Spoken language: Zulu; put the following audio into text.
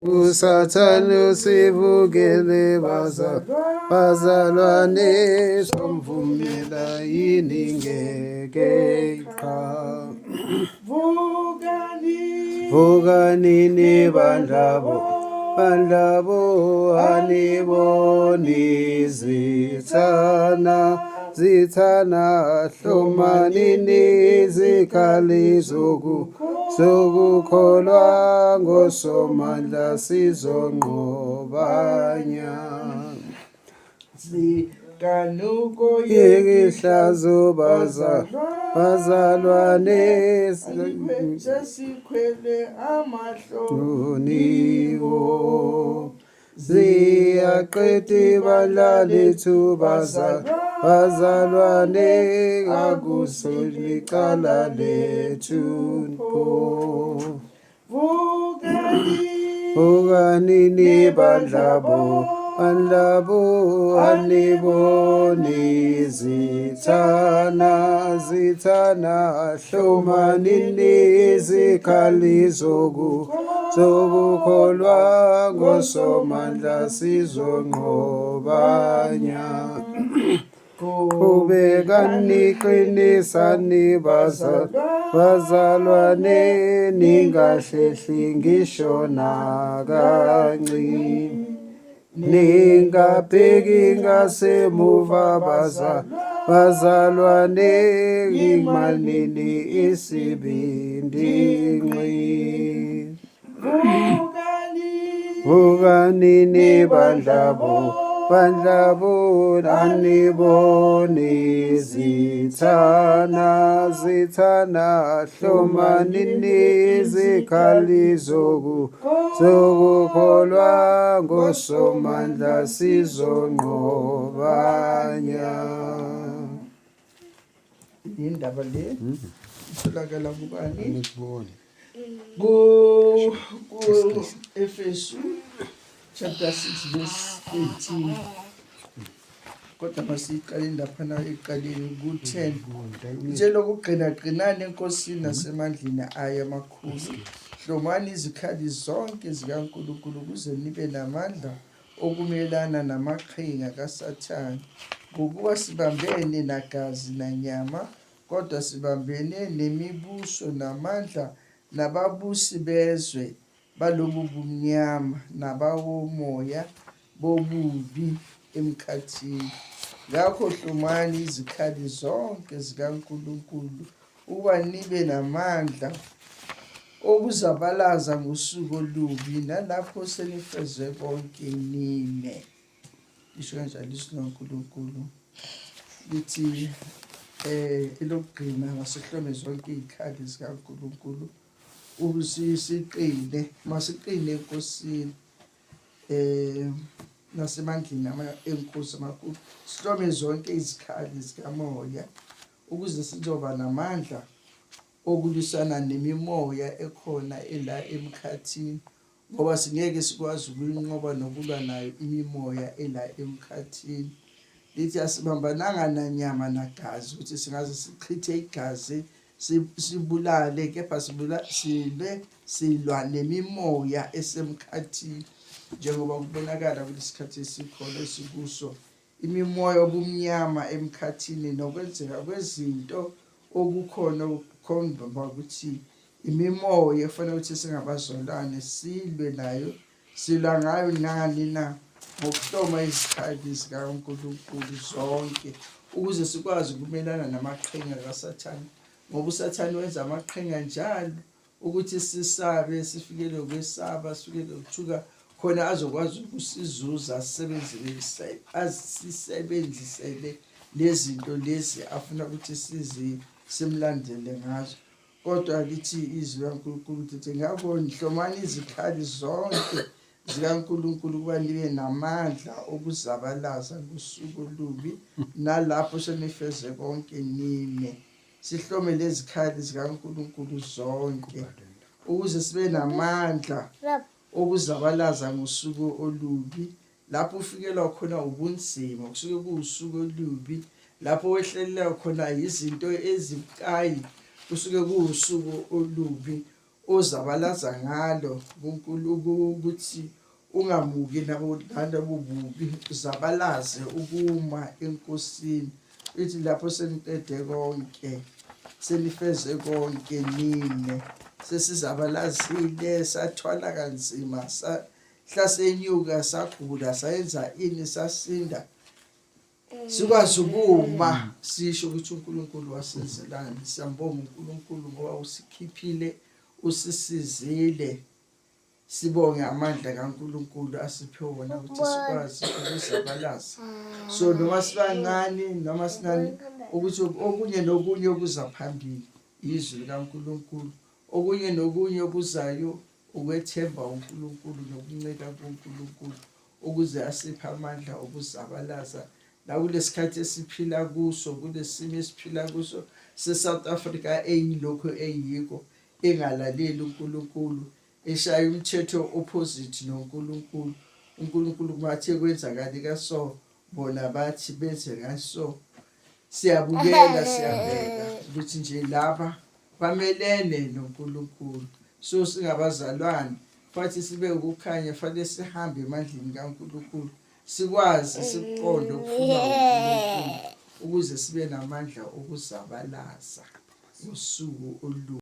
Usathane usivukele bazalwane somvumela yini ngeke qha. Vukani Vukanini bandlabo bandlabo aniboni zithana zithana hlomanini izikhali zokukholwa ngosomandla sizonqobanya. Zikanuko Yekihlazo bazalwane sesikhwele amahlo Uniwo ziyaqeda ibandla lethu bazalwane akusolicala lethu pho. Vukani Vukanini bandlabo bandlabo aniboni zithana zithana hlomanini izikhali zokukholwa ngosomandla sizonqobanya. Qhubekani qinisani bazalwane ningahlehli ngisho nakanci. Ningabheki ngasemuva bazalwane ngimanini isibindi nqi. Vukani Vukanini bandlabo bandlabo aniboni zithana zithana hlomanini izikhali zokukholwa ngosomandla sizonqobanya. Indaba le itholakala kubani? Angikuboni. Ku Efesu chapter 6 verse 13. Kodwa masiyiqaleni laphana ekuqaleni ku-10. Njengoku qinani eNkosini nasemandleni ayo amakhulu. Hlomani izikhali zonke zikaNkulunkulu ukuze nibe namandla okumelana namaqhinga kaSathane. Ngokuba sibambene nagazi nanyama, kodwa sibambene nemibuso namandla nababusi bezwe balobu bumnyama nabawomoya bobubi emkhathini. Ngakho hlomani izikhali zonke zikaNkulunkulu ukuba nibe namandla okuzabalaza ngosuku olubi nalapho senifeze konke nime. Lisho kanjalo izwi likaNkulunkulu lithi elokugcina masihlome zonke iy'khali zikaNkulunkulu ukuze siqine, masiqine eNkosini nasemandleni enkosi amakhulu, sihlome zonke izikhali zikamoya ukuze sizoba namandla okulwisana nemimoya ekhona ela emkhathini, ngoba singeke sikwazi ukuyinqoba nokulwa nayo imimoya ela emkhathini. Lithi asibambananga nanyama nagazi ukuthi singaze sichithe igazi sibulale, kepha silwe silwa nemimoya esemkhathini, njengoba kubonakala kulesikhathi esikhona esikuso, imimoya obumnyama emkhathini nokwenzeka kwezinto okukhona okukhomba ukuthi imimoya efanele ukuthi singabazalwane silwe nayo. Silwa ngayo nani na? Ngokuhloma izikhali zikaNkulunkulu zonke ukuze sikwazi ukumelana namaqhinga kaSathane, ngoba uSathane wenza amaqhinga njalo ukuthi sisabe, sifikelwe ukwesaba, sifikelwe ukuthuka, khona azokwazi ukusizuza asisebenzise asisebenzisele lezinto lezi afuna ukuthi sizi simlandele ngazo. Kodwa lithi izwi likaNkulunkulu lithi ngakho nihlomani izikhali zonke zikaNkulunkulu ukuba nibe namandla okuzabalaza ngosuku olubi nalapho senifeze konke nime. Sihlome lezikhali zikaNkulunkulu zonke ukuze sibe namandla okuzabalaza ngosuku olubi lapho ufikelwa khona ubunzima, kusuke kuwusuku olubi lapho wehlelelwa khona izinto ezibucayi, kusuke kuwusuku olubi. ozabalaza ngalo kuNkulunkulu ukuthi ungamuki nabo nalobu bubi, uzabalaze ukuma eNkosini. Ithi lapho seniqede konke, senifeze konke nime, sesizabalazile, sathwala kanzima, hlasenyuka, sagula, sayenza ini, sasinda, sikwazi ukuma sisho ukuthi uNkulunkulu wasenzelani. Siyambonga uNkulunkulu ngoba usikhiphile, usisizile. Sibonge amandla kaNkulunkulu asiphe wona ukuthi sikwazi ukuzabalaza. So noma sibancane noma sinani, ukuthi okunye nokunye okuza phambili izwi likaNkulunkulu, okunye nokunye okuzayo ukwethemba uNkulunkulu nokuncika kuNkulunkulu ukuze asiphe amandla okuzabalaza nakulesikhathi esiphila kuso, kulesimo esiphila kuso se-South Africa eyilokhu eyiko, engalaleli uNkulunkulu, eshaya umthetho opposite noNkulunkulu. UNkulunkulu kumathe kwenzakale kaso, bona bathi benze ngaso. Siyabukela, siyabheka ukuthi nje laba bamelene noNkulunkulu. So singabazalwane fathi sibe ukukhanya, fanele sihambe emandleni kaNkulunkulu, sikwazi sikuqonde okufuna uNkulunkulu ukuze sibe namandla okuzabalaza ngosuku olubi.